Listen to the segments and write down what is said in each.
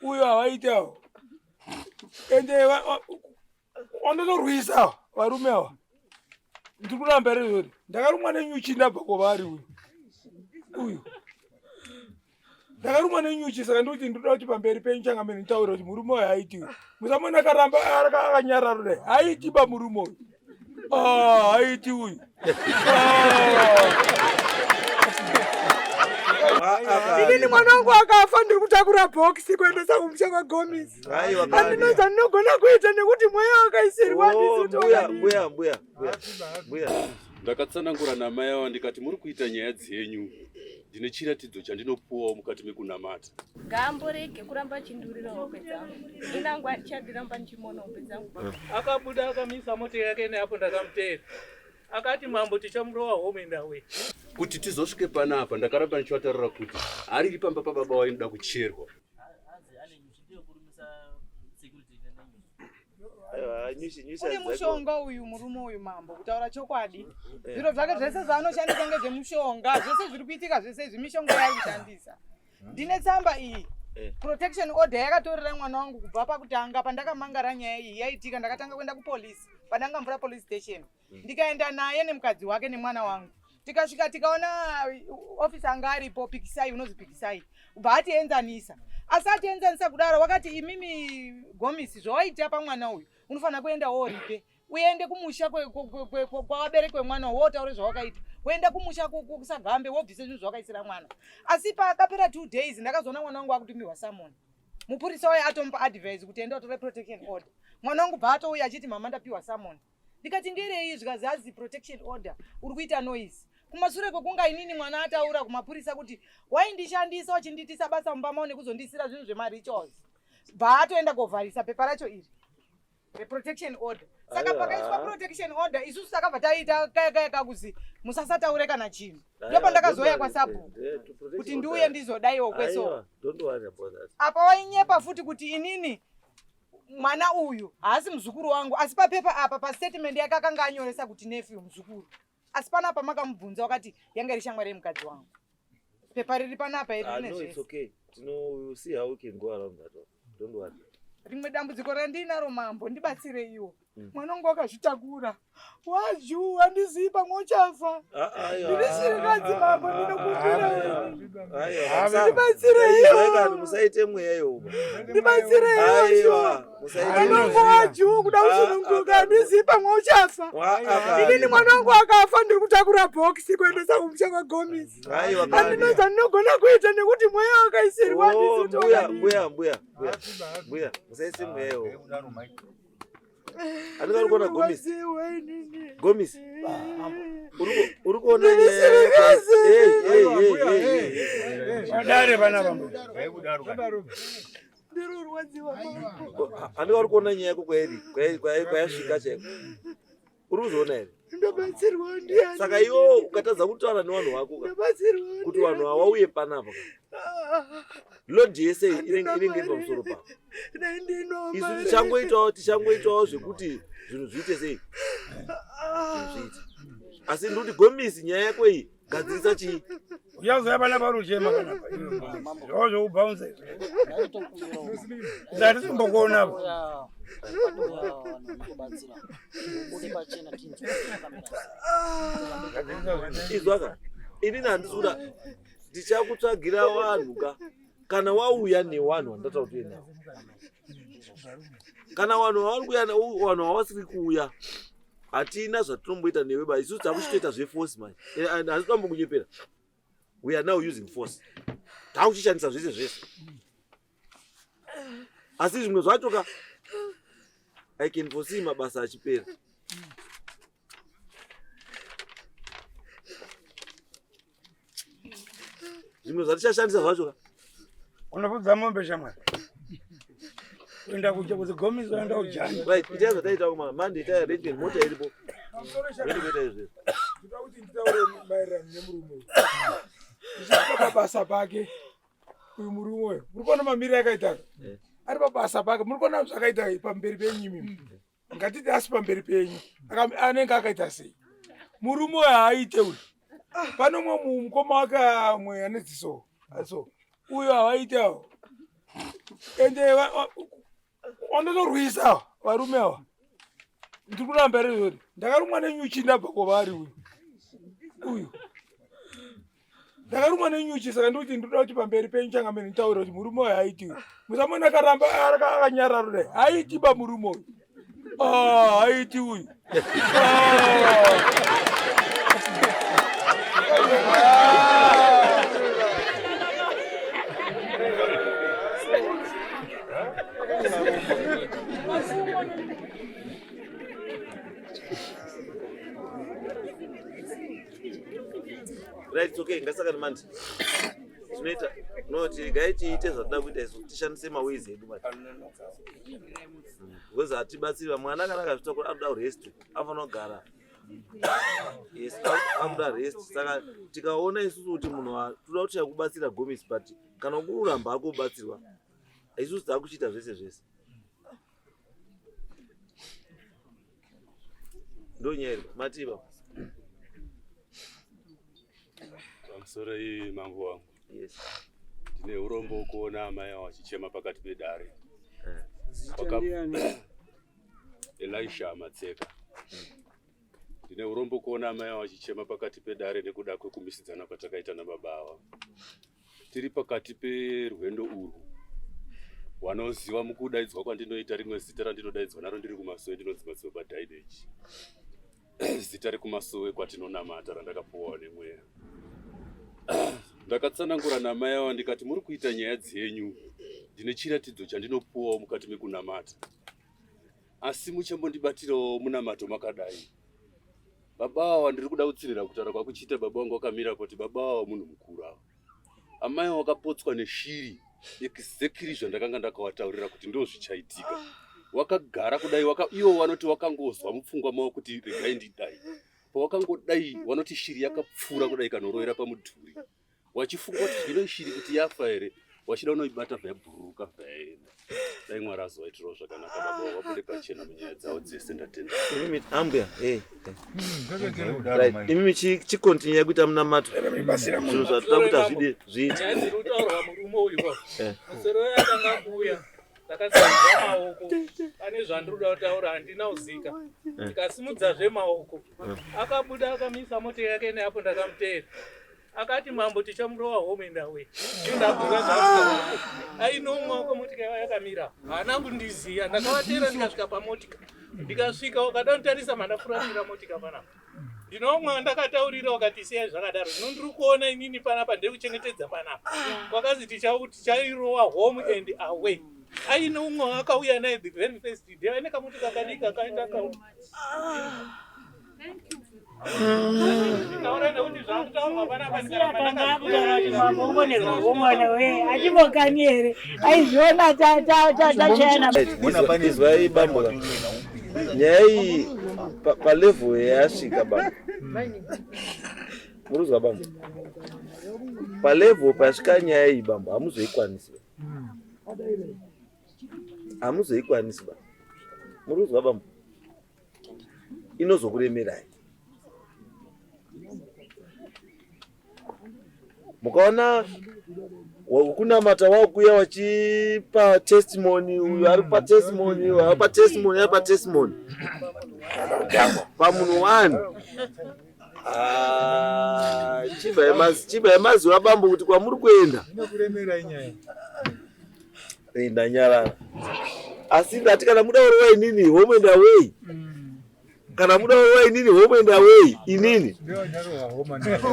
Uyo havaite avo. Ende wandotorwisa varume ava. Ndiri kuramba here zvoti ndakarumwa nenyuchi ndabva kwavari uyu. Uyu. Ndakarumwa nenyuchi saka ndikuti ndinoda kuti pamberi penyu changamire nditaure kuti murume uyu haiti uyu. Musamona akaramba akanyarara kudai. Haiti ba murume uyu. Ah, haiti uyu. Inini mwana wangu akafa ndiri kutakura bhokisi kuendesa kumusha kwagomisi. Handina zvandinogona kuita nekuti mweya wakaisirwa oh, mbuya mbuya mbuya mbuya. Ndakatsanangura namai ava ndikati muri kuita nyaya dzenyu ndine chiratidzo chandinopuwawo mukati mekunamata. Ngaamborege kuramba achindurira hope dzangu. Inangu handichadiramba ndichimuona hope dzangu. Akabuda akamisa mota yake neapo ndakamuteera. Akati mambo tichamurova home and away. Kuti tizosvike panapa ndakaramba ndichivataurira kuti hariri pamba pababa wainoda kucherwa. Une mushonga uyu murume uyu mambo kutaura chokwadi eh. zviro zvake zvese zvaanoshandisa ngezvemushonga zvese zviri kuitika zvese izvi mishonga yaari kushandisa ndine tsamba iyi eh. protection order yakatorera mwana wangu kubva pakutanga pandakamangara nyaya iyi yaitika ndakatanga kuenda kupolice padanga mvura police station mm. ndikaenda naye nemukadzi wake nemwana wangu tikasvika tikaona office anga aripo pikisai unozi pikisai ubva atienzanisa asi atienzanisa kudaro wakati imimi gomisi zvawaita pamwana uyu unofanira kuenda woripe uende kumusha kwavabereki wemwana wotaure zvawakaita woenda kumusha kusagambe wobvise zvinhu zvawakaisira mwana asi pakapera two days ndakazoona mwana wangu akutumirwa samoni mupurisa waye atomupa advice kuti enda utore protection order mwana wangu bva atouya achiti mama ndapiwa samoni ndikati ngerei zvikanzi hanzi protection order uri kuita noise kumashure kwekunga inini mwana ataura kumapurisa kuti waindishandisa uchindiitisa basa mumba mao nekuzondiisira zvinhu zvemarituals bva atoenda kovharisa pepa racho iri reprotection order saka pakaiswa protection order isusu takabva taita kaya kaya kakuzi musasataure kana chinhu ndopandakazouya kwasabhuku kuti ndiuye ndizodaiwo kweso apa wainyepa futi kuti inini mwana uyu haasi muzukuru wangu asi papepa apa pastatement yake akanga anyoresa kuti nephew muzukuru asi panapa makamubvunza wakati yanga iri shamwari yemukadzi wangu pepa riri panapa iri ah, rine zvese okay. Tino see how we can go around that one. Don't worry. Rimwe dambudziko randinaro mambo ndibatsireiwo mm. mwana wangu wakazvitakura wajuu handizivi pamwe uchafa ah, ah, ndiri shirikadzi mambo ndinokumbira ndibatsireiwo musaite mweya iwo ndibatsireiwo mwana wangu wajuu kuda kusununguka handizivi pamwe uchafa inini mwana wangu akafa ndiri kutakura bhokisi kuendesa kumusha kwagomisi handina zvandinogona kuita nekuti mweya wakaisirwa oh, mbuya mbuya mbuya mbuya musaise mweya iwo Andika uri kuona Gomis. Gomis. Uri kuona nyaya. Hey, hey, hey, hey. Vadare vana vamwe. Andika uri kuona nyaya yako kwairi, kwayasvika chaiko. Uri kuzoona here? Ndobatsirwa ndiani? Saka iwe ukatadza kutaura nevanhu vako ka. Ndobatsirwa. Kuti vanhu hawauye panapa ka. Load yese inenge iri pamusoro pako. Isu tichangoitawo tichangoitawo zvekuti zvinhu zviite sei? Zvinhu zviite. Asi ndikuti Gomisi nyaya yako iyi gadzirisa chii? Uchazoya pana paruchema kana pa. Zvavo zvekubhaunza izvi. Ndati simbokuona apa. Izwaka inini handisi kuda ndichakutsvagira vanhu ka kana wauya newanhu wandataura kuti uye navo kana vanhu vavari kuuya vanhu vavasiri kuuya hatina zvatinomboita newe ba isusu takuchitoita zveforce manje eh, and hasi tambokunyepera we are now using force takuchishandisa zvese zvese asi zvimwe zvacho ka i can foresee mabasa achipera zvimwe zvatichashandisa zvacho ka unofudza mombe shamwari kuenda kuja kuzigomiso unoenda kujani right itai zvataita kuma mande itai arrangement mota iripo ready kuita izvi ndoda kuti nditaure maererano nemurume uyu ndichasvika pabasa pake uyu murume uyu muri kuona mamiriro akaita eh. ari pabasa pake muri kuona zvakaita pamberi penyu imimi ngatiti asi pamberi penyu anenge akaita sei murume uyo haaite uyu pane umwe mukoma wake amwe ane ziso so uyo havaite avo Ende wandotorwisa varume ava. Ndiri kuramba here zvoti ndakarumwa nenyuchi ndabva kwavari uyu. Uyu. Ndakarumwa nenyuchi saka ndikuti ndinoda kuti pamberi penyu changamire nditaure kuti murume uyu haiti uyu. Musamona akaramba akanyarara kudai. Haiti ba murume uyu. Ah, haiti uyu. Ah. Right, it's okay. Ngasakani manje. Tinoita no tigai tiite zvatinoda kuita isu tishandise maways edu manje. Because hatibatsiri mwana kana akazvitakura anoda rest anofanira kugara. Yes, anoda rest. Saka tikaona isusu kuti munhu toda kuti kubatsira Gomis but kana kuramba akubatsirwa isusu takuchiita zvese zvese. Ndonyaya iri matii baba. Pamusoro iyi mambo wangu. Yes. Ndine urombo kuona amai avo vachichema pakati pedare. Eh. Elisha Matseka. Ndine urombo kuona amai avo vachichema pakati pedare nekuda kwekumisidzana kwatakaita nababa ava. Tiri pakati perwendo urwu. Wanoziva mukudaidzwa kwandinoita rimwe zita randinodaidzwa naro ndiri kumasowe ndinonzi Madzibaba Daideji. Zita rekumasowe kwatinonamata randakapuwawo nemweya. Ndakatsanangura namai ava ndikati muri kuita nyaya dzenyu. Ndine chiratidzo chandinopuwawo mukati mekunamata. Asi muchambondibatirawo munamato makadai. Baba ava ndiri kuda kutsinhira kutaura kwakuchiita baba vangu vakamira kuti baba ava munhu mukuru ava. Amai wakapotswa neshiri exactly zvandakanga ndakawataurira kuti ndo zvichaitika. Wakagara kudai waka, ivo vanoti wakangozwa mupfungwa mavo kuti regai ndidai. Pawakangodai vanoti shiri yakapfuura kudai kanorovera pamudhuri. Wachifunga kuti zvino shiri kuti yafa here wachida unoibata zvayabhururuka zvayaenda. Dai Mwari azovaitirawo zvakanaka baba vabude pachena munyaya dzavo dzese ndatenda. Imimi ambuya eh. Right, imimi chikontinue kuita munamato. Zvinhu zvatoda kuti azvidi zviite. Nyaya dziri kutaurwa murume uyu kwa. Eh. Musoro yatanga kuuya ndakasimudza maoko pane zvandiri kuda kutaura handina kuzika. Ndikasimudzazve maoko. Akabuda akamisa mota yake neapo ndakamuteera. Akati mambo tichamurova home and away. Ndabvunza zvaari ainomwa uko motika yava yakamira. Haana kundiziya. Ndakavateera ndikasvika pamotika. Ndikasvika wakada kunditarisa mandafuratira motika panapa. Ndinomwa ndakataurira wakati siyai zvakadaro. Zvino ndiri kuona inini panapa ndekuchengetedza panapa. Kwakazi tichairowa home and away. Aine umwe akauya naye the very first day. Aine kamotika kadiki akaita ka achimokani here aizviona tachayana. Izwai bambo ka. Nyaya iyi palevel yayasvika bambo. Murikuzwa bambo? Palevel pasvika nyaya iyi bambo hamuzoikwanisi. Hamuzoikwanisi bambo. Murikuzwa bambo? Inozokuremerai. Mukaona wakunamata wakuya wachipa testimony, uyu ari pa testimony, uyu ari pa testimony, ari pa testimony. Pamunhu one. Ah, chibva yemazuva bambo kuti kwamuri kuenda. Inokuremera inyaya. Ndanyarara. Asi ndati kana muda kurova inini home and away. Kana muda kurova inini home and away inini.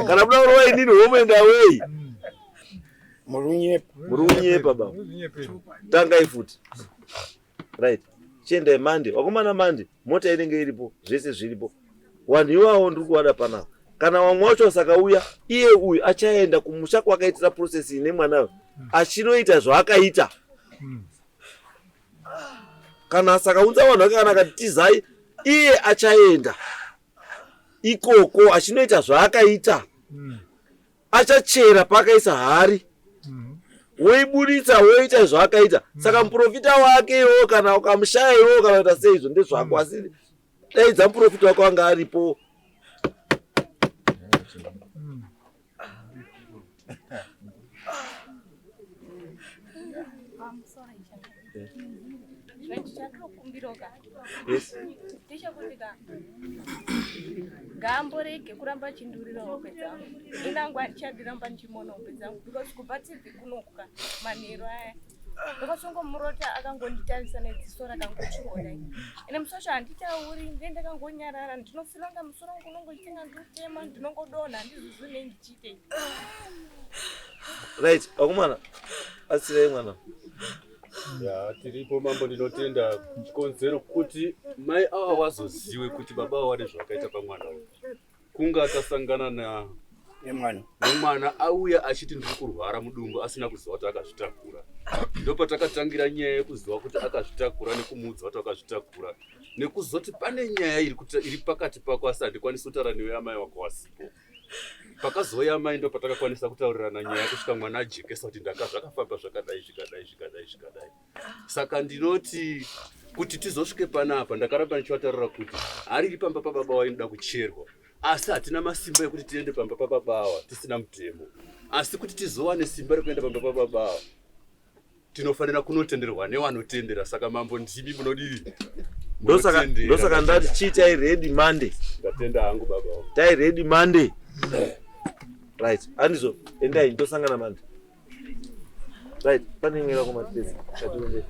Kana muda kurova inini home and away. Muri Muri kunyepa baba. Tangai futi. Right. Chiendai Monday. Wakomana Monday mota inenge iripo, zvese zviripo. Vanhu iwawo ndiri kuvada panapa. Kana vamwe wacho vasakauya, iye uyu achaenda kumusha kwakaitira process ine mwana uyu. Achinoita zvaakaita. Kana asakaunza vanhu vake kana akati tizai, iye achaenda ikoko achinoita zvaakaita. Achachera paakaisa hari. Woiburitsa woita zvaakaita. Saka muprofita wake iwo kana ukamushaya iwo kana kuita sei izvo ndezvako, asi daidza muprofita wako anga aripo. Zvandinokumbirawo ka. Yes. Ndechekuti ka ngaamborege kuramba achindurira hope dzangu. Inangu handichadiramba ndichimuona hope dzangu because kubva tibvi kunoku ka manheru aya ndakasongomurota akangonditarisa nedziso rakangotsvuka dai. Ende musi wacho handitauri ndee ndakangonyarara ndinofilanga musoro wangu unongochitenga ndotema ndinongodonha handizvizvi nei ndichiitei. Right, vakomana batsirai mwana. Ya, tiripo mambo, ndinotenda chikonzero kuti mai ava vazoziwe kuti baba ava vane zvavakaita pamwana uyu. Kunge akasangana na nemwana nemwana auya achiti ndiri kurwara mudumbu asina kuziva kuti akazvitakura. Ndopatakatangira nyaya yekuziva kuti akazvitakura nekumuudza kuti akazvitakura nekuzoti pane nyaya iri iri pakati pako asi handikwanisi kutaura newe amai wako wasipo. Pakazouya amai ndo patakakwanisa kutaurirana nyaya kusvika mwana ajekesa kuti ndaka zvakafamba zvakadai zvikadai zvikadai zvikadai. Saka ndinoti kuti tizosvike panapa ndakaramba ndichivataurira kuti hariri pamba pababa wainoda kucherwa asi hatina masimba ekuti tiende pamba pababa awa tisina mutemo asi kuti tizowane simba rekuenda pamba pababa awa tinofanira kunotenderwa newanotendera saka mambo ndimi munodii Ndosaka ndati chii tai ready Monday. Ndatenda hangu baba. Tai ready Monday. Right, andizo endai ndosangana Monday. Right, pane imwe yako matipedza. Ngatiende.